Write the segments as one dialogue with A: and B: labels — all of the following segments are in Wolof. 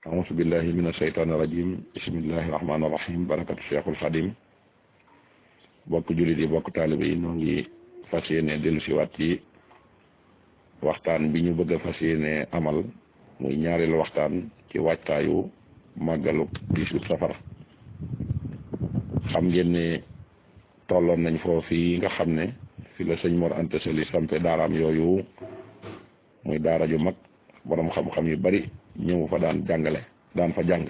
A: auzu billahi mina shaytaani rajim bismillahi rahmaani rahim barakatu cheikhul xadim bokk jullit yi bokk taalibe yi noo ngi fas yéene dellu si waat ci waxtaan bi ñu bëgg a fas yéene amal muy ñaareelu waxtaan ci waajtaayu màggalu 18 safar. xam ngeen ne tolloon nañ foofu yi nga xam ne fi la sëñ Mor Anta Sali sampe daaraam yooyu muy daara ju mag borom xam-xam yu bari ñëw fa daan jàngale daan fa jàng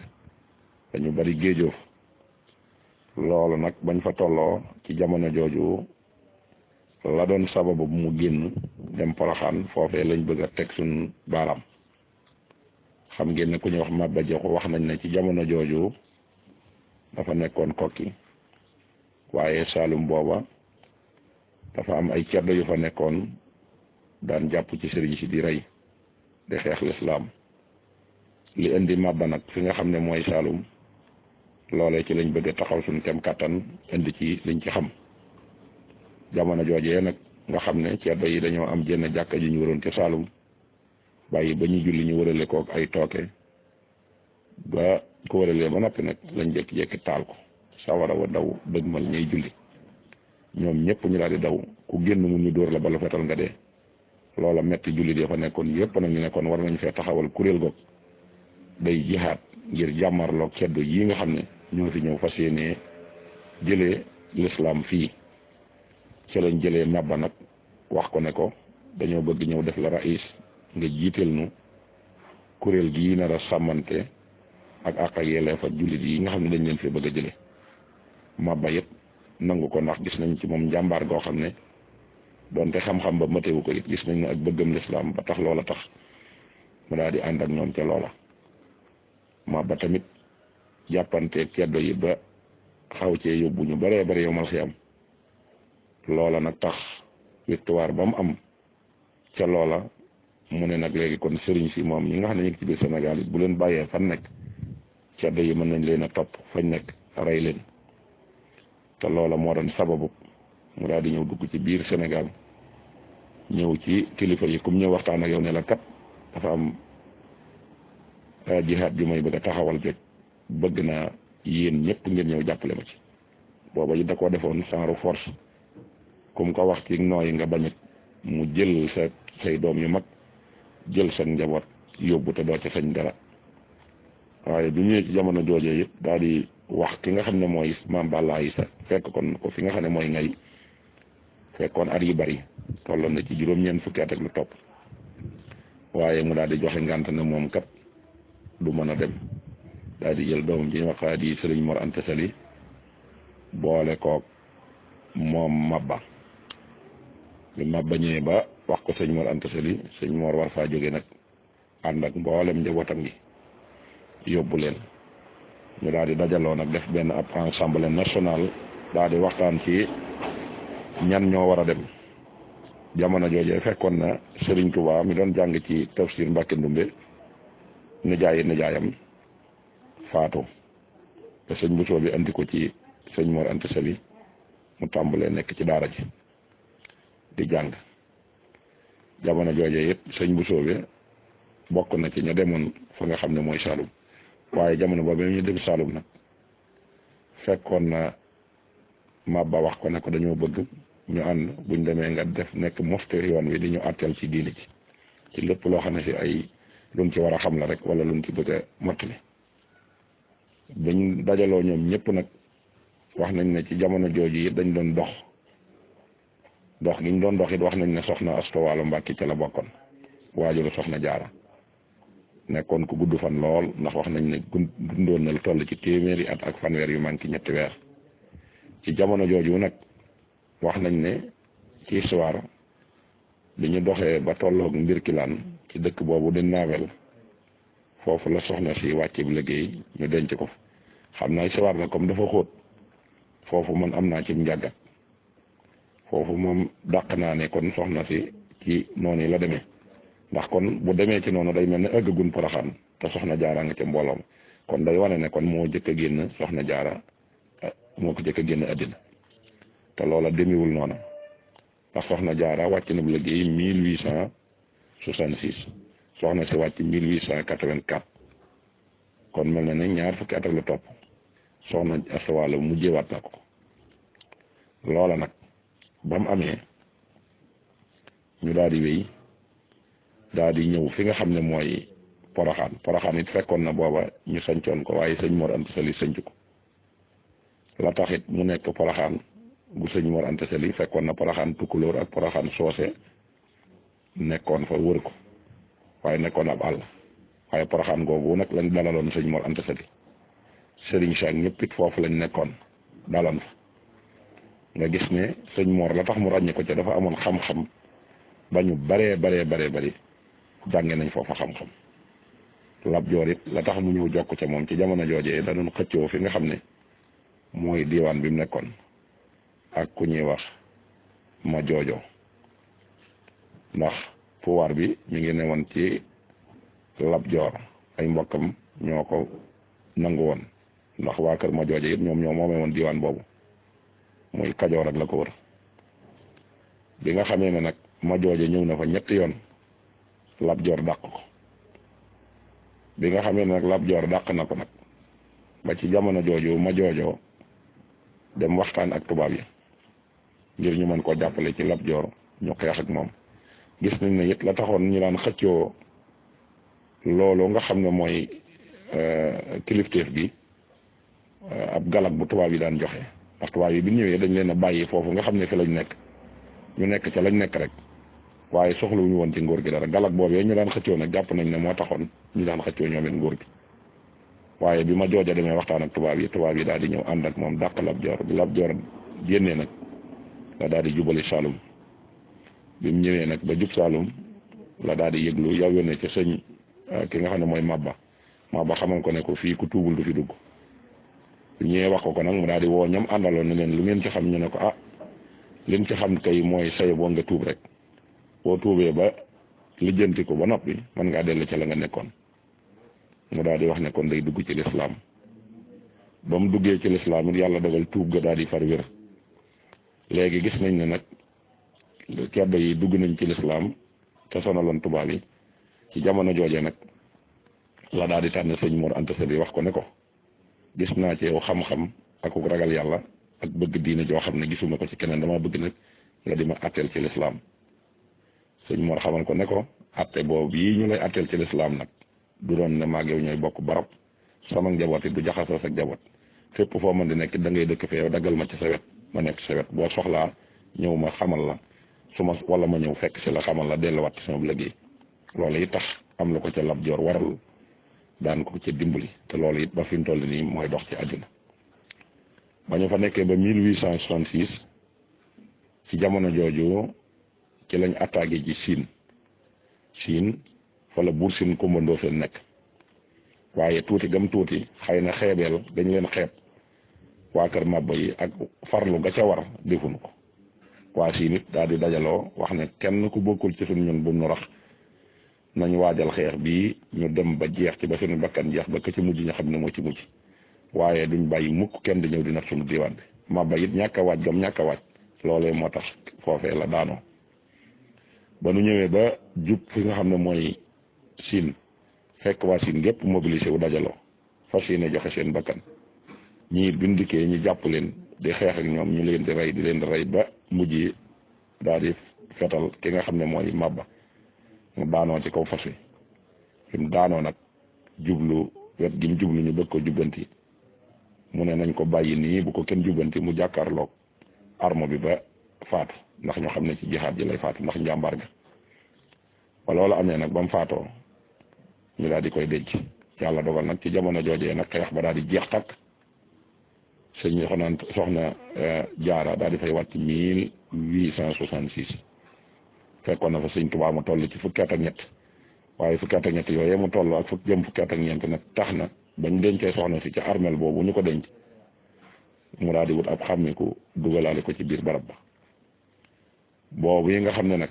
A: dañu bari géejoof loolu nag bañ fa tolloo ci jamono jooju la doon sababu bu mu génn dem Poroxaan foofee lañ bëgg a teg suñ baaraam. xam ngeen ne ku ñu wax Maba Jaxu wax nañ ne ci jamono jooju dafa nekkoon kokki waaye Saalum booba dafa am ay ceddo yu fa nekkoon daan jàpp ci sëriñ si di rey di xeex lislaam li indi Maba nag fi nga xam ne mooy Saalum loolee ci lañ bëgg a taxaw suñ kem kàttan indi ci liñ ci xam. jamono joojee nag nga xam ne ceddo yi dañoo am jenn jàkka ji ñu waroon ca Saalum bàyyi ba ñu julli ñu wërale kook ay tooke ba ko wëralee ba noppi nag lañ jékki-jékki taal ko sawara wa daw dëgmal ñuy julli ñoom ñëpp ñu daal di daw ku génn mu ñu dóor la ba lu fetal nga dee. loola metti jullit yi fa nekkoon yëpp nag ñu nekkoon war nañ fee taxawal kuréel goog day jihaat ngir jàmmarloog ceddo yi nga xam ne ñoo fi ñëw fas yéenee jëlee lislaam fii ci lañ jëlee Maba nag wax ko ne ko dañoo bëgg ñëw def la raïs nga jiiteel nu kuréel gii nar a sàmmante ak àq ak yelleef ak jullit yi nga xam ne dañ leen fi bëgg a jële. Maba it nangu ko ndax gis nañ ci moom njàmbaar goo xam ne doonte xam-xam ba matewu ko it gis nañ ne ak bëggam lislaam ba tax loola tax mu daal di ànd ak ñoom ca loola. Maba tamit jàppanteeg ceddo yi ba xaw cee yóbbu ñu baree bari yow mal xiyam loola nag tax victoire ba mu am ca loola mu ne nag léegi kon sëriñ si moom ñi nga xam ne ñu ngi ci biir Sénégal it bu leen bàyyee fan nekk ceddo yi mën nañ leen a topp fañ nekk rey leen. te loola moo doon sababu mu daal di ñëw dugg ci biir Sénégal ñëw ci kilifa yi comme ñëw waxtaan ak yow ne la kat dafa am jihaad ju may bëgg a taxawal jot bëgg naa yéen ñëpp ngeen ñëw jàppale ma ci. booba yi da koo defoon sans force comme ko wax ci nooyi nga bañit mu jël sa say doom yu mag jël sa njaboot yóbbu te doo ca sañ dara. waaye bi ñëwee ci jamono joojee it daal di wax ki nga xam ne mooy Maam Balla Isa fekk kon ko fi nga xam ne mooy ngay fekkoon at yu bari tolloon na ci juróom-ñeent fukki at ak lu topp waaye mu daal di joxe ngànt ne moom kat du mën a dem daal di jël doomam ji ñu wax di Sëriñ Mor Anta Sali boole koog moom Maba. bi Maba ñëwee ba wax ko sëñ Mor Anta Sali sëñ Mor war faa jóge nag ànd ak mboolem njabootam gi yóbbu leen ñu daal di dajaloo nag def benn ab assemblée nationale daal di waxtaan ci ñan ñoo war a dem. jamono joojee fekkoon na Serigne Touba mi doon jàng ci tafsir Mbàkke Ndumbe nijaayam faatu te sëñ Bousso bi andi ko ci sëñ Mor Anta Sali mu tàmbalee nekk ci daara ji di jàng. jamono joojee it sëñ Bousso bi bokk na ci ña demoon fa nga xam ne mooy Saalum waaye jamono boobu ñu dem Saalum nag fekkoon na Maba wax ko ne ko dañoo bëgg ñu ànd buñ demee nga def nekk mufti yoon wi di ñu àtteel ci diini ci lépp loo xam ne si ay luñ ci war a xam la rek wala luñ ci bëgg a mottali. bañ dajaloo ñoom ñëpp nag wax nañ ne ci jamono jooju it dañ doon dox gi ñu doon dox it wax nañ ne soxna Asta Walo Mbàkke ca la bokkoon waajuru soxna Jaara nekkoon ku gudd fan lool ndax wax nañ ne dundoon na lu toll ci téeméeri at ak fanweer yu manqué ñetti weer. ci jamono jooju nag wax nañ ne ci histoire bi ñu doxee ba tolloog Mbirkilaan ci dëkk boobu di Naawel foofu la soxna si wàcce bi liggéey ñu denc ko xam naa histoire la comme dafa xóot foofu man am naa ci njàggat foofu moom dàq naa ne kon soxna si ci noonu yi la demee ndax kon bu demee ci noonu day mel ne ëggagun Poroxaan te soxna Jaara nga ca mbooloom kon day wane ne kon moo jëkk a génn soxna Jaara moo ko jëkk a génn àddina te loola demiwul noonu ndax soxna Jaara wàcc na bu liggéey 1866 soxna si wàcc 1884 kon mel na ne ñaar fukki at ak lu topp soxna Asta Walo mujjewaat na ko loola nag ba mu amee ñu daal di wéy daal di ñëw fi nga xam ne mooy Poroxaan it fekkoon na booba ñu sancoon ko waaye sëñ Mor Anta Sali sanc ko la taxit mu nekk Poroxaan bu sëñ Mor Anta Sali fekkoon na Poroxaan Tukulóor ak Poroxaan Soose nekkoon fa wër ko waaye nekkoon ab àll waaye Poroxaan googu nag lañ dalaloon sëñ Mor Anta Sali sëriñ Cheikh ñëpp it foofu lañ nekkoon daloon fa nga gis ne sëñ Mor la tax mu ràññee ko ca dafa amoon xam-xam ba ñu baree bari jànge nañ foofa xam-xam Lat Joor it la tax mu ñëw jokk ca moom ci jamono joojee da doon xëccoo fi nga xam ne mooy diwaan bi mu nekkoon ak ku ñuy wax ma joojo ndax pouvoir bi mi ngi ne woon ci Lat Joor ay mbokkam ñoo ko nangu woon ndax waa kër ma joojo it ñoom ñoo moomee woon diwaan boobu muy Kajoor ak la ko wër bi nga xamee ne nag ma joojo ñëw na fa ñetti yoon Lat Joor dàq ko bi nga xamee ne nag Lat Joor dàq na ko nag ba ci jamono jooju ma joojo dem waxtaan ak tubaab yi ngir ñu mën koo jàppale ci Lat Joor ñu xeex ak moom gis nañ ne it la taxoon ñu daan xëccoo loolu nga xam ne mooy kilifteef bi ab galak bu tubaab yi daan joxe ndax tubaab yi bi ñëwee dañ leen a bàyyi foofu nga xam ne fi lañ nekk ñu nekk ca lañ nekk rek waaye soxlawuñu woon ci nguur gi dara galak boobee ñu daan xëccoo nag jàpp nañ ne moo taxoon ñu daan xëccoo ñoom it nguur gi waaye bi ma jooja demee waxtaan ak tubaab yi daal di ñëw ànd ak moom dàq Lat Joor bi Lat Joor génnee nag la daal di jubali Saalum bi mu ñëwee nag ba jub Saalum la daal di yëglu yow yónnee ca sëñ ki nga xam ne mooy Mabba xamal ko ne ko fii ku tuubul du fi dugg bi ñëwee wax ko nag mu daal di woo ñam àndaloon ne leen lu ngeen ci xam ñu ne ko liñ ci xam kay mooy saye boo nga tuub rek boo tuubee ba lijjanti ko ba noppi mën ngaa dellu ca la nga nekkoon mu daal di wax ne kon day dugg ci lislaam ba mu duggee ci lislaam it yàlla dogal tuub ga daal di far wér léegi gis nañ ne nag ceddo yi dugg nañ ci lislaam te sonaloon tubaab yi ci jamono jooje nag la daal di tànn sëñ Mor Anta Sali wax ko ne ko gis naa ci yow xam-xam ak ragal yàlla ak bëgg diine joo xam ne gisuma ko ci keneen dama bëgg nag nga di ma atteel ci lislaam sëñ Mor xamal ko ne ko atte boobu yi ñu lay atteel ci lislaam nag du doon ne maag yow ñooy bokk barab sama njaboot it du jaxasoo sa njaboot fépp foo mën di nekk da ngay dëkk fee yow daggal ma ci sa wet ma nekk sa wet boo soxlaa ñëw ma xamal la wala ma ñëw fekk si la xamal la delluwaat ci sama liggéey loolu it tax am la ko ca Lat Joor waral daan ko ca dimbali te loolu it ba fi mu toll nii mooy dox ci àddina ba ñu fa nekkee ba 1866 ci jamono jooju ci lañ attaqué ci Siin fa la Buur Siin Kumba Ndoofeen nekk waaye tuuti gam tuuti xëy na xeebeel dañ leen xeeb waa kër Mabba yi ak farlu ga ca war defuñu ko waa Siin it daal di dajaloo wax ne kenn ku bokkul ci suñ ñun bu nu rax nañ waajal xeex bii ñu dem ba jeex ci ba suñu bakkan jeex ba ka ci mujj ñu xam ne moo ci mujj waaye duñ bàyyi mukk kenn di ñëw di nat suñu diwaan bi Mabba it ñàkk a waaj gam ñàkk a waaj loolee moo tax foofee la daanoo ba nu ñëwee ba jub fi nga xam ne mooy Siin fekk waa Siin gépp mobilisé wu dajaloo fas yéene joxe seen bakkan ñii biñ dikkee ñu jàpp leen di xeex ak ñoom ñu leen di rey ba mujj yi daal di fetal ki nga xam ne mooy Mabba mu daanoo ci kaw fas wi fi mu daanoo nag jublu wet gi mu jublu ñu bëgg ko jubbanti mu ne nañ ko bàyyi nii bu ko kenn jubbanti mu jàkkaarloog arme bi ba faatu ndax ñu xam ne ci jihaad ji lay faatu ndax njàmbaar ga ba loolu amee nag ba mu faatoo ñu daal di koy denc yàlla dogal nag ci jamono joojee nag xeex ba daal di jeex takk sëñ soxna Jaara daal di fay wàcc 1866 fekkoon na fa sëñ Tuubaa mu toll ci fukki at ak ñett waaye fukki at ak ñett yooyee mu toll ak fukki at ak ñeent nag tax na bañ dencee soxna si ca armel boobu ñu ko denc mu daal di wut ab xàmmiku dugalaale ko ci biir barab ba boobu yi nga xam ne nag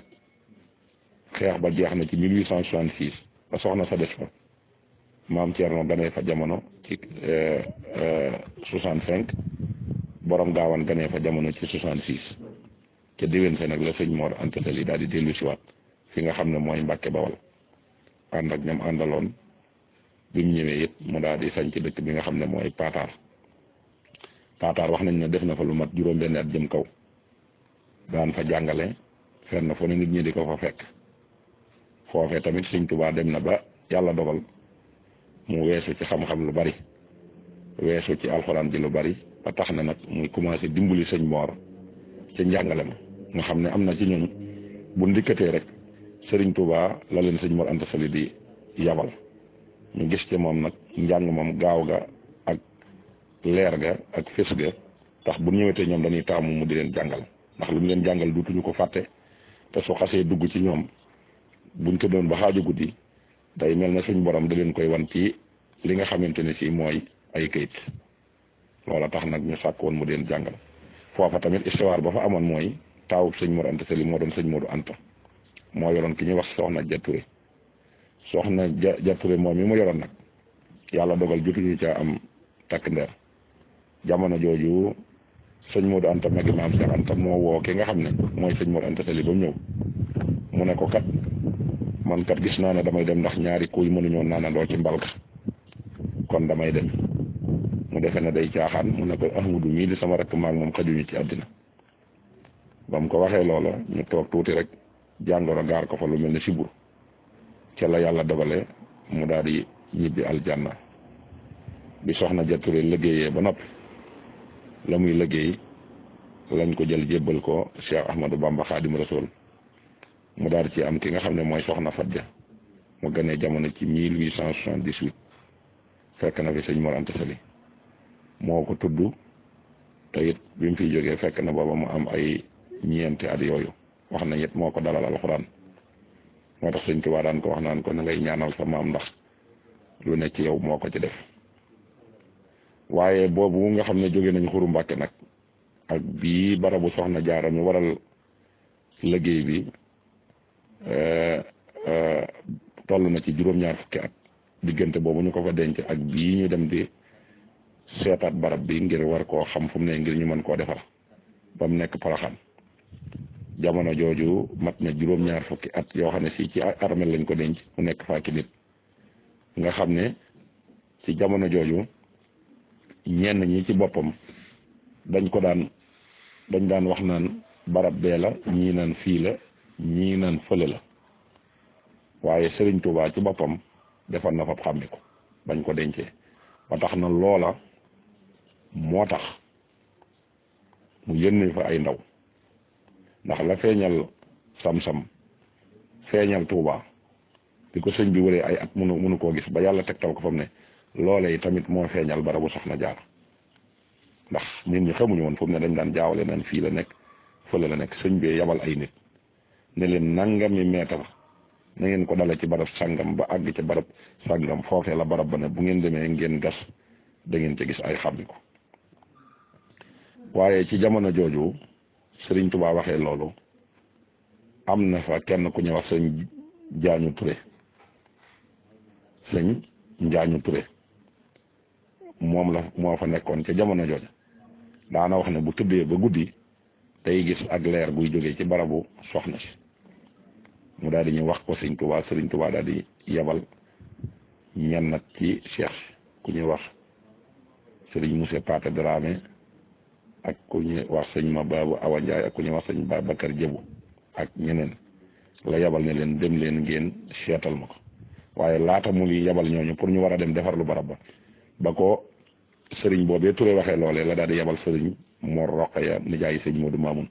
A: xeex ba jeex na ci 1866 ba soxna sa des fa maam Thierno ganee fa jamono ci 65 borom gaawan ganee fa jamono ci 66 ca déwén sa nag la sëñ Mor Anta Sali daal di dellu siwaat fi nga xam ne mooy Mbàkke Bawal ànd ak ñoom àndaloon bi mu ñëwee it mu mu daal di sañ ci dëkk bi nga xam ne mooy Pataar wax nañ ne def na fa lu mat juróom-benn at jëm kaw daan fa jàngale fenn fu ne nit ñi di ko fa fekk foofee tamit sëñ Tuubaa dem na ba yàlla dogal mu weesu ci xam-xam lu bari weesu ci alxuraan ji lu bari ba tax na nag muy commencé dimbali sëñ Mor ci njàngale ma nga xam ne am na ci ñun bu ndikkatee rek sëriñ Tuubaa la leen sëñ Mor Anta Sali di yabal ñu gis ci moom nag njàng moom gaaw ga ak leer ga ak fés ga tax bu ñëwetee ñoom dañuy taamu mu di leen jàngal ndax lu mu leen jàngal duutuñu ko fàtte te su xasee dugg ci ñoom buñ ko doon ba xaaju guddi day mel na suñ borom da leen koy wan ci li nga xamante ne si mooy ay kayit loola tax nag ñu sàkk woon mu leen jàngal foofa tamit histoire ba fa amoon mooy taawub sëñ Mor Anta Sali moo doon sëñ Modou Anta moo yoroon ki ñuy wax soxna Jature soxna Jature moom mi mu yoroon nag yàlla dogal jotuñu caa am takk ndeer jamono jooju sëñ Modou Anta magi maam Cheikh Anta moo woo ki nga xam ne mooy sëñ Mor Anta Sali ba mu ñëw mu ne ko kat man kat gis naa ne damay dem ndax ñaari kuy mënuñoo naanandoo ci mbalka kon damay dem mu defe ne day caaxaan mu ne ko Ahmadu mii di sama rakk maag moom xajuñu ci àddina ba mu ko waxee loola ñu toog tuuti rek jàngoro gaar ko fa lu mel ne sibur ca la yàlla dogale mu daal di ñibbi aljanna bi soxna Jature liggéeyee ba noppi la muy liggéey lañ ko jël jébbal ko Cheikh Ahmadou Bamba Xaadim Rasul mu daal ci am ki nga xam ne mooy soxna Fadja mu gënee jamono ci 1878 fekk na fi sëñ Mor Anta Sali moo ko tudd te it bi mu fiy jógee fekk na booba mu am ay ñeenti at yooyu wax na it moo ko dalal alxuraan moo tax sëñ Tuubaa daan ko wax naan ko na ngay ñaanal sa maam ndax lu nekk ci yow moo ko ci def waaye boobu nga xam ne jóge nañ Xuru Mbàkke nag ak bii barabu soxna Jaara mi waral liggéey bi toll na ci juróom-ñaar fukki at diggante boobu ñu ko fa denc ak bii ñu dem di seetaat barab bi ngir war koo xam fu mu ne ngir ñu mën koo defar ba mu nekk Poroxaan jamono jooju mat na juróom-ñaar fukki at yoo xam ne si ci armel lañ ko denc mu nekk faaki nit nga xam ne ci jamono jooju ñenn ñi ci boppam dañ daan wax naan barab bee la ñii naan fii la ñii naan fële la waaye Serigne Touba ci boppam defar na fa xàmmi ko bañ ko dencee ba tax na loola moo tax mu yónnee fa ay ndaw ndax la feeñal sam-sam feeñal Touba bi ko sëñ bi wëree ay at mënu koo gis ba yàlla tegtal ko fa mu ne loole yi tamit moo feeñal barabu soxna Jaara ndax nit ñi xamuñu woon fu mu ne dañ daan jaawale naan fii la nekk fële la nekk sëñ bi yabal ay nit ne leen nangami meetar na ngeen ko dale ci barab sàngam ba àgg ci barab sàngam foofee la barab ba ne bu ngeen demee ngeen gas da ngeen ci gis ay xàmmi ko waaye ci jamono jooju Sëriñ Tuubaa waxee loolu am na fa kenn ku ñuy wax sëñ Njaañu Ture sëñ Njaañu Ture moo fa nekkoon ca jamono jooju daana wax ne bu tëddee ba guddi day gis ak leer buy jógee ci barabu soxna si mu daal di ñu wax ko sëñ Tuubaa Sëriñ Tuubaa daal di yebal ñenn nag ci cheikh ku ñuy wax sëriñ Moussa Paate Dramé ak ku ñuy wax sëñ ma Baabu Awa Njaay ak ku ñuy wax sëñ Babacar Jëbu ak ñeneen la yebal ne leen dem leen ngeen seetal ma ko waaye laata mu ngi yebal ñooñu pour ñu war a dem defar lu barab ba ko sëriñ boobee Touré waxee loolee la daal di yebal sëriñ Mor Roqaya nijaay sëñ Modou Mamoun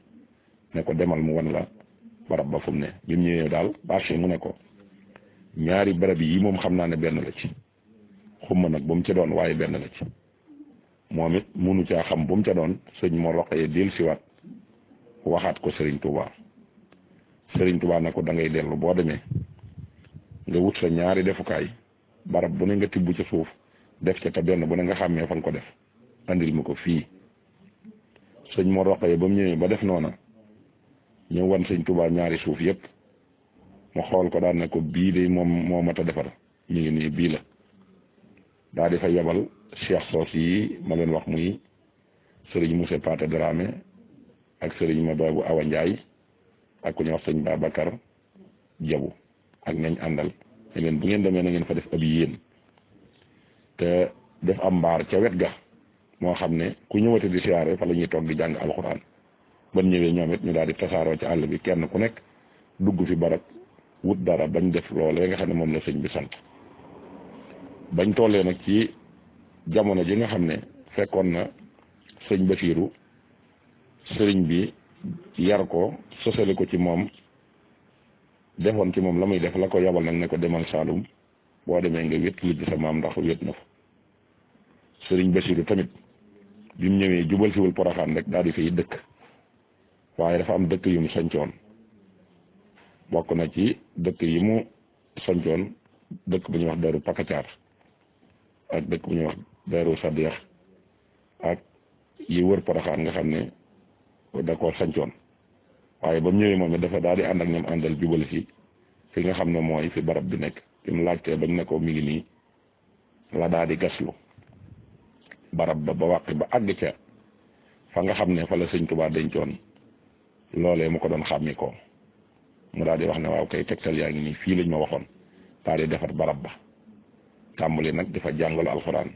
A: ne ko demal mu wan la barab ba fu mu ne bi mu ñëwee daal bâché mu ne ko ñaari barab yi moom xam naa ne benn la ci xumma nag bu mu ca doon waaye benn la ci moom it munu caa xam bu mu ca doon sëñ Mor Roqaya del siwaat waxaat ko Sëriñ Touba Sëriñ Touba ne ko da ngay dellu boo demee nga wut sa ñaari defukaay barab bu ne nga tibb ca suuf def ca te benn bu ne nga xàmmee fan ko def andil ma ko fii sëñ Mor Roqaya ba mu ñëwee ba def noona ñëw wan sëñ Touba ñaari suuf yëpp mu xool ko daan ne ko bii de moom moo mat a defar mi ngi nii bii la daa di fa yebal cheikh soos yi ma leen wax muy sëriñ Moussa Paate Dramé ak sëriñ ma Baabu Awa Njaay ak ku ñuy wax sëñ Babacar Jabu ak nañ àndal ne leen bu ngeen demee na ngeen fa def ab yéen te def am mbaar ca wet ga moo xam ne ku ñëwati di siyaare fa la ñuy toog di jàng alxuraan ban ñëwee ñoom it ñu daal di tasaaroo ci àll bi kenn ku nekk dugg fi barab wut dara bañ def loolee nga xam ne moom la sëñ bi sant bañ tollee nag ci jamono ji nga xam ne fekkoon na sëñ Basiiru sëriñ bi yar ko sosale ko ci moom defoon ci moom la muy def la ko yabal nag ne ko demal Saalum boo demee nga wét lu ci sa maam ndax wét na fa sëriñ Basiiru tamit bi mu ñëwee jubal siwul Poroxaan rek daal di fiy dëkk waaye dafa am dëkk yu mu sancoon bokk na ci dëkk yi mu sancoon dëkk bu ñuy wax Daaru Pakacaar ak dëkk bu ñuy wax Daaru Sadiq ak yi wër Poroxaan nga xam ne da koo sancoon waaye ba mu ñëwee moom it dafa daal di ànd ak ñoom àndal jubal fi nga xam ne mooy fi barab bi nekk fi mu laajtee bañ ne ko mi ngi nii la daal di gaslu barab ba wàqi ba àgg ca fa nga xam ne fa la sëñ Tuubaa dencoon loolee mu ko doon xàmmi ko mu daal di wax ne waaw kay tegtal yaa ngi nii fii lañ ma waxoon daal di defar barab ba tàmbali nag dafa jàngalu alxuraan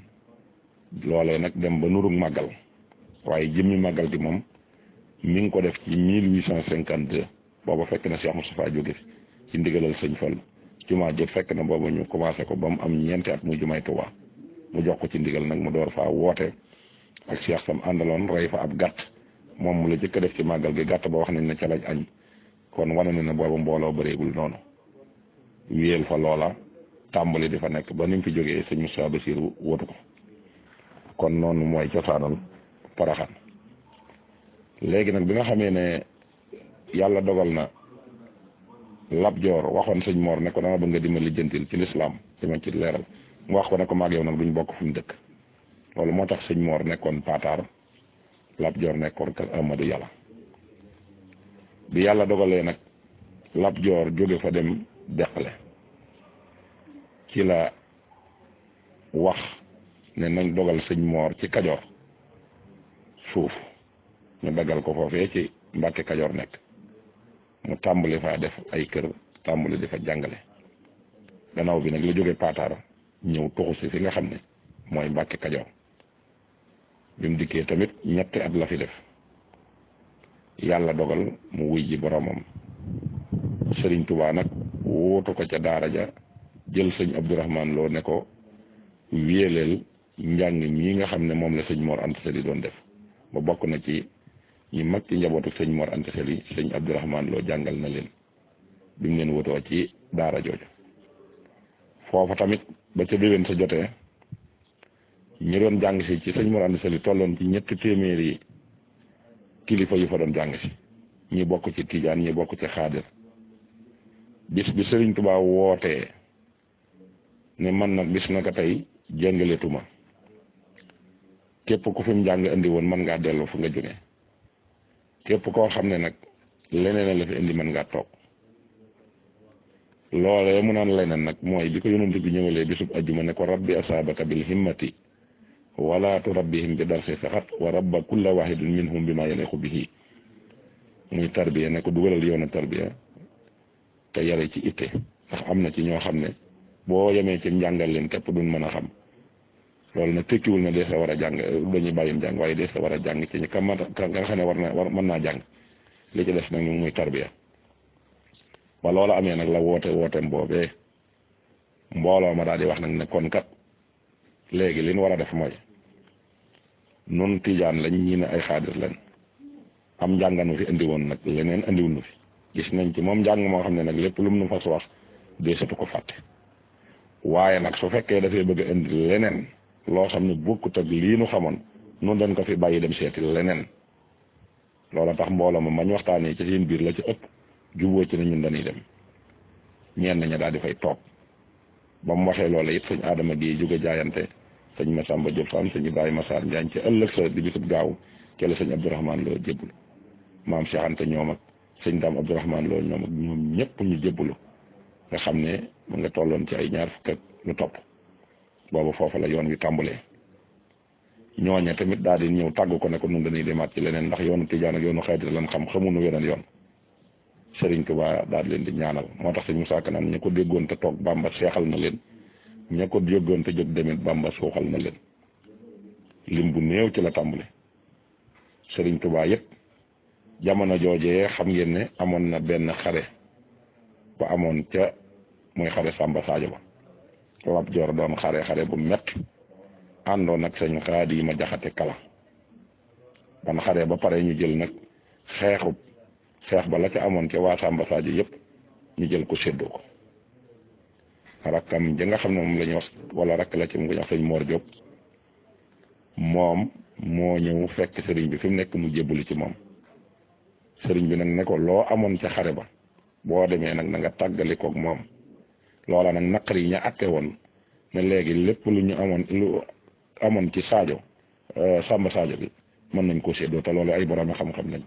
A: loolee nag dem ba nurug màggal waaye jëmmi màggal gi moom mi ngi ko def ci 1852 booba fekk na Cheikh Moustapha jóge fi ci ndigalal sëñ Fall jumaa jët fekk na booba ñu commencé ko ba mu am ñeenti at muy jumaay Tuubaa mu jox ko ci ndigal nag mu door faa woote ak Cheikh sam àndaloon rey fa ab gàtt moom mu la jëkk a def ci màggal gi gàtt ba wax nañ ne ca lañ añ kon wane na ne booba mbooloo bëreegul noonu wéyal fa loola tàmbali di fa nekk ba ni mu fi jógee sëñ Moustapha Bassirou wóotu ko kon noonu mooy cosaanal Poroxaan léegi nag bi nga xamee ne yàlla dogal na Lat Joor waxoon sëñ Mor ne ko dama bëgg nga dimbali lijjantil ci lislaam ci ma ci leeral mu wax ko ne ko maag yow nag duñ bokk fu ñu dëkk loolu moo tax sëñ Mor nekkoon Pataar Lat Joor nekkoon kër Amadou Yàlla bi yàlla dogalee nag Lat Joor jóge fa dem Deqale ci la wax ne nañ dogal sëñ Mor ci Kajoor suuf ñu daggal ko foofee ci Mbàkke Kajoor nekk mu tàmbali faa def ay kër tàmbali di fa jàngale gannaaw bi nag la jóge Pataar ñëw tuxu si fi nga xam ne mooy Mbàkke Kajoor bi mu dikkee tamit ñetti at la fi def yàlla dogal mu wuy ji boromam Sëriñ Tuubaa nag wóotu ko ca daara ja jël sëñ Abdourahman Lo ne ko wéeleel njàng mii nga xam ne moom la sëñ Mor Anta Sali doon def ba bokk na ci ñi mag ci njabootu sëñ Mor Anta Sali sëñ Abdourahman Lo jàngal na leen bi mu leen wutoo ci daara jooju foofa tamit ba ca déwén sa jotee ñi doon jàng si ci sëñ Mor Anta Sali tolloon ci ñetti téeméeri kilifa yu fa doon jàng si ñi bokk ci Tijaan ñi bokk ci Xaadir bis bi Sëriñ Tuubaa wootee ne man nag bis naka tey jàngaletuma képp ku fi mu jàng indi woon mën ngaa dellu fu nga jógee képp koo xam ne nag leneen la fi indi mën ngaa toog loolee mu naan leneen nag mooy bi ko yonent bi ñëwalee bisub ajjuma ne ko rabbi asaabaka bil himmati wala turabbihim bi darsi faqat wa rabba kulla wahidin minhum bi ma yaliqu bihi muy tarbiya ne ko dugalal yoonu tarbiya te yare ci itte ndax am na ci ñoo xam ne boo yemee ci njàngal leen képp duñ mën a xam loolu nag tekkiwul ne dees la war a jàng dañuy bàyyim jàng waaye dees la war a jàng ci ñi ka nga xam ne war mën naa jàng li ci des nag ñu muy tarbiya ba loolu amee nag la wooteem boobee mbooloo ma daal di wax nag ne kon kat léegi li ñu war a def mooy nun Tijaan lañ ñii ne ay Xaadir lañ am njànganu fi indi woon nag leneen indiwul nu fi gis nañ ci moom njàng moo xam ne nag lépp lu mu nu fas wax deesatu ko fàtte waaye nag su fekkee dafay bëgg a indi leneen loo xam ne bokkut ak lii nu xamoon nun dañ ko fi bàyyi dem seeti leneen loola tax mbooloo ma mañ waxtaanee ci seen biir la ci ëpp juboo ci ne ñun dañuy dem ñenn ña daal di fay toog ba mu waxee loola it sëñ Adama gi jóge jaayante sëñ Massamba Diop Sam sëñ Ibrahima Sarr Njaañ ci ëllëg sa di bisub gaaw ci la sëñ Abdourahman Lo jébbalu maam Cheikh Anta ñoom ak sëñ Dame Abdourahman Lo ñoom ak ñoom ñëpp ñu jébbalu nga xam ne mu nga tolloon ci ay ñaar fukk ak lu topp boobu foofu la yoon wi tàmbalee ñooña tamit daal di ñëw tàggu ko ne ko nun dañuy demaat ci leneen ndax yoonu Tijaan ak yoonu Xaadir lan xam xamuñu weneen yoon Sëriñ Tuubaa daal di leen di ñaanal moo tax sëñ Musaa Ka naan ñu ko déggoon te toog Bàmba seexal na leen ña ko jógoon te jóg demit Bàmba suuxal na leen lim bu néew ci la tàmbule Sëriñ Tuubaa yëpp jamono joojee xam ngeen ne amoon na benn xare ba amoon ca muy xare Samba Sadio ba Lat Joor doon xare bu metti àndoon ak sëñ Xaadi ma jaxate kala ban xare ba pare ñu jël nag xeex ba la ca amoon ca waa Samba Sadio yëpp ñu jël ko séddoo ko rakkam ja nga xam ne moom la ñu wax wala rakk la ci mu ko wax sëñ Mor Diop moom moo ñëw fekk sëriñ bi fi mu nekk mu jébbali ci moom sëriñ bi nag ne ko loo amoon ca xare ba boo demee nag na nga tàggali koog moom loola nag naqar yi ña atte woon ne léegi lépp lu amoon ci Samba Sadio bi mën nañ ko séddoo te loolu ay borom xam-xam lañ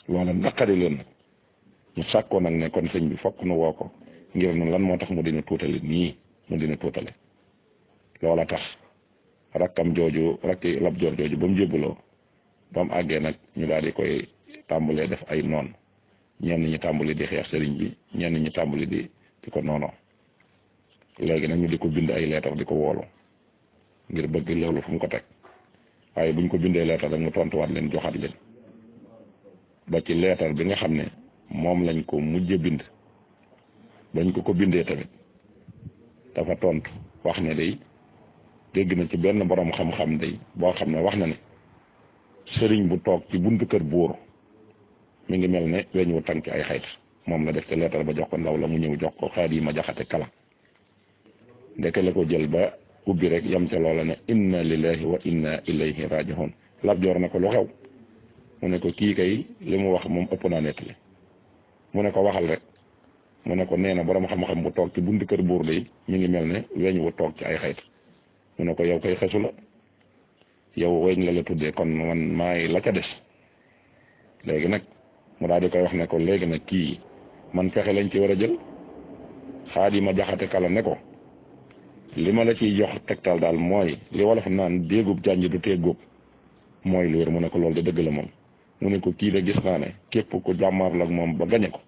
A: loola naqari leen nag ñu sàkkoo nag ne kon sëñ bi fokk nu woo ko ngir nu lan moo tax mu dina tuutale nii mu dina tuutale loola tax rakkam jooju rakki Lat Joor jooju ba mu jébbaloo ba mu àggee nag ñu daal di koy tàmbalee def ay noon ñenn ñi tàmbali di xeex sëriñ bi ñenn ñi tàmbali di ko noonoo léegi nag ñu di ko bind ay leetar di ko woolu ngir bëgg loolu fu mu ko teg waaye buñ ko bindee leetar rek mu tontuwaat leen joxaat leen ba ci leetar bi nga xam ne moom lañ ko mujj bind bañ ko bindee tamit dafa tontu wax ne day dégg na ci benn borom xam-xam day boo xam ne wax na ne sëriñ bu toog ci buntu kër buur mi ngi mel ne weñ wu tànk ay xayt moom la def te leetar ba jox ko ndaw la mu ñëw jox ko Xaadi ma jaxate kala ndeke la ko jël ba ubbi rek yam ca loola ne inna lillahi wa inna ilayhi raji'un Lat Joor na ko lu xew mu ne ko kii kay li mu wax moom ëpp naa nettali mu ne ko waxal rek mu ne ko nee na borom xam-xam bu toog ci buntu kër buur day mi ngi mel ne weñ wu toog ci ay xayt mu ne ko yow kay xesu la yow weñ la tuddee kon man maay la ca des léegi nag mu daal di koy wax ne ko léegi nag kii man fexe lañ ci war a jël Xaadi ma jaxate kala ne ko li ma la ciy jox tegtal daal mooy li wolof naan déegub jànj du tee góob mooy lu wér mu ne ko loolu de dëgg la moom mu ne ko kii de gis naa ne képp ku jàmmaarloo ak moom ba gañe ko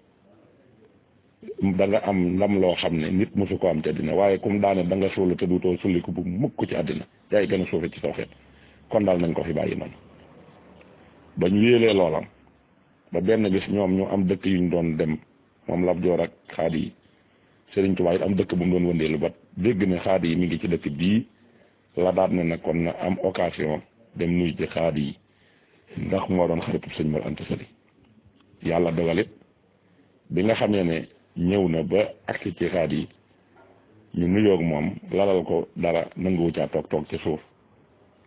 A: da nga am ndam loo xam ne nit mosu ko am ci àddina waaye comme daane da nga suulu te duutoo sulliku bu mukk ci àddina yaay gën a suufe ci saw xeet kon daal nañ ko fi bàyyi noonu bañ wéelee loolam ba benn bis ñoom ñu am dëkk yuñ doon dem moom Lat Joor ak Xaadi yi Sëriñ Tuubaa it am dëkk bu mu doon wëndeelu ba dégg ne Xaadi yi mi ngi ci dëkk bii la daat ne nag kon na am occasion dem nuyu ci Xaadi yi ndax moo doon xaritu sëñ Mor Anta Sali yàlla dogalit bi nga xamee ne ñëw na ba agsi ci Xaadi yi ñu nuyoog moom lalal ko dara nanguwu caa toog ci suuf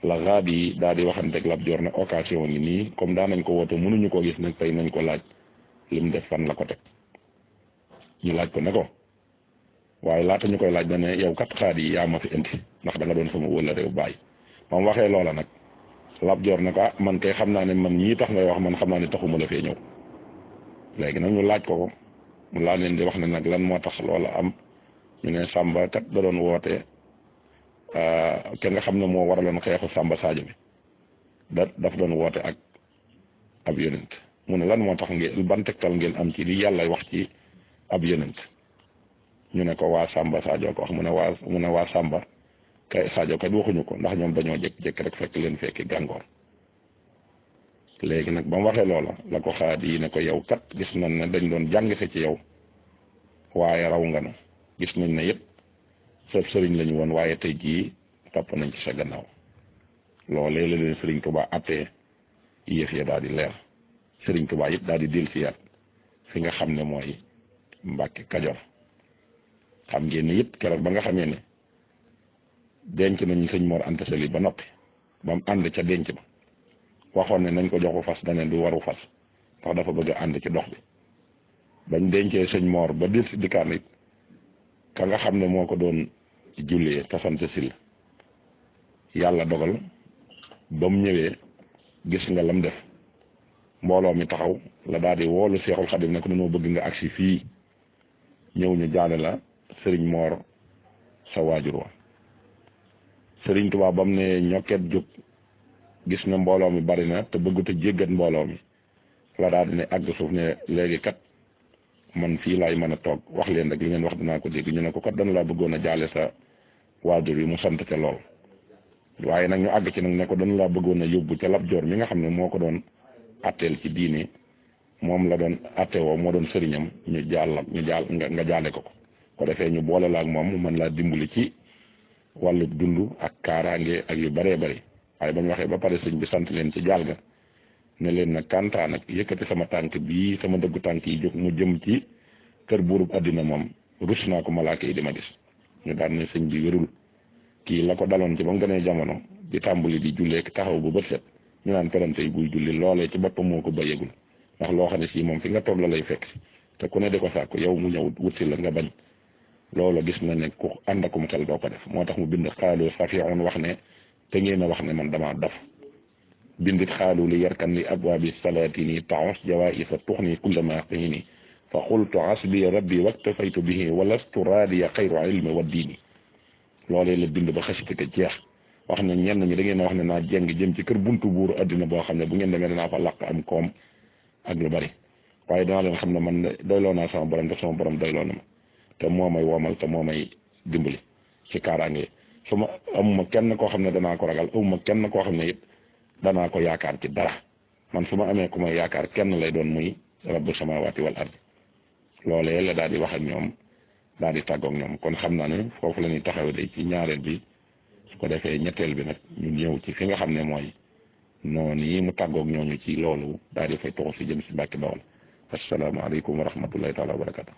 A: la Xaadi yi daal di waxanteeg Lat Joor ne occasion ngi nii comme daan nañ ko woote mënuñu ko gis nag tey nañ ko laaj lim def fan la ko teg ñu laaj ko ne ko waaye laata ñu koy laaj na ne yow kat Xaadi yi yaa ma fi indi ndax da nga doon sama wëla réew bàyyi moom waxee loola nag Lat Joor ne ko man kay xam naa ne man ñii tax ngay wax man xam naa ne taxuma la fee ñëw léegi nag ñu laaj ko mu laa leen di wax ne nag lan moo tax loola am ñu ne Samba kat da doon woote kenn nga xam ne moo waraloon xeexu Samba Sadio bi daf doon woote ak ab yonent mu ne lan moo tax ngeen ban tegtal ngeen am ci li yàlla wax ci ab yonent ñu ne ko waa Samba Sadio ko wax mu ne waa Samba kay Sadio kat waxuñu ko ndax ñoom dañoo jékki-jékki rek fekk leen fekki gàngoor léegi nag ba mu waxee loola la ko Xaadi yi ne ko yow kat gis nañ ne dañ doon jàng fe ci yow waaye raw nga nu gis nañ ne yëpp sa sëriñ lañu woon waaye tey jii topp nañ ci sa gannaaw loolee la leen Sëriñ Tuubaa attee yëf ya daal di leer Sëriñ Tuubaa yëpp daal di dellusiwaat fi nga xam ne mooy Mbàkke Kajoor xam ngeen ne yëpp keroog ba nga xamee ne denc nañu sëñ Mor Anta Sali ba noppi ba mu ànd ca denc ba waxoon ne nañ ko joxu fas daneen du waru fas ndax dafa bëgg a ànd ci dox bi bañ dencee sëñ Mor ba dil si dikkaan it ka nga xam ne moo ko doon jullee tasante sil yàlla dogal ba mu ñëwee gis nga lam def mbooloo mi taxaw la daal di woolu Seexul Xadim ne ko dañoo bëgg nga agsi fii ñëw ñu jaale la sëriñ Mor sa waajur wa Sëriñ Tuubaa ba mu ne ñokket jóg gis na mbooloo mi bari na te bëggut a jéggat mbooloo mi la daal di ne àgg suuf ne léegi kat man fii laay mën a toog wax leen rek li ngeen wax dinaa ko dégg ñu ne ko kat dañu laa bëggoon a jaale sa waajur bi mu sant ca lool waaye nag ñu àgg ci nag ne ko dañu laa bëggoon a yóbbu ca Lat Joor mi nga xam ne moo ko doon atteel ci diine moom la doon atte woo moo doon sëriñam ñu nga jaale ko defee ñu boole la ak moom mu mën laa dimbali ci wàllu dund ak kaaraange ak yu bëree bëri waaye ba ñu waxee ba pare sëñ bi sant leen ci jaal ga ne leen nag kantaa nag yëkkati sama tànk bii sama dëggu tànk yi jóg mu jëm ci kër buurub àddina moom rus naa ko malaaka yi di ma gis ñu daan ne sëñ bi wérul kii la ko daloon ci ba mu gënee jamono di tàmbali di julleek taxaw bu bët set ñu naan perante yi buy julli loolee ci boppam moo ko bëyeegul ndax loo xam ne si moom fi nga toog la lay fekk si te ku ne di ko sàkku yow mu ñëw wut si la nga bañ loolu gis na ne ku ànd akum xel doo ko def moo tax mu bind xaalu safiun wax ne te ngeen a wax ne man damaa dof bindit xaalu li yarkan li abwaabi salaatini taos jawaisa tuxni kullama qihini fa qultu asbi rabbi waktafaytu bihi walastu raadiya xayru ilmi wa diini loolee la bind ba xasite ko jeex wax ne ñenn ñi da ngeen a wax ne naa jeng jëm ci kër buntu buuru addina boo xam ne bu ngeen demee danaa fa làq am koom ak lu bari waaye danaa leen xam ne man doyloo naa sama borom te sama borom doyloo na ma te moo may womal te moo may dimbali ci kaaraange su ma amuma kenn koo xam ne danaa ko ragal amuma kenn koo xam ne it danaa ko yaakaar ci dara man su ma amee ku may yaakaar kenn lay doon muy rabbu samawati wal ard loolee la daal di wax ak ñoom daal di tàggoog ñoom kon xam naa ne foofu la ñuy taxawee day ci ñaareel bi su ko defee ñetteel bi nag ñu ñëw ci fi nga xam ne mooy noonu yi mu tàggoog ñooñu ci loolu daal di fay toxu si jëm si Mbàkke Bawol asalaamaaleykum wa rahmatullahi taala wa barakatu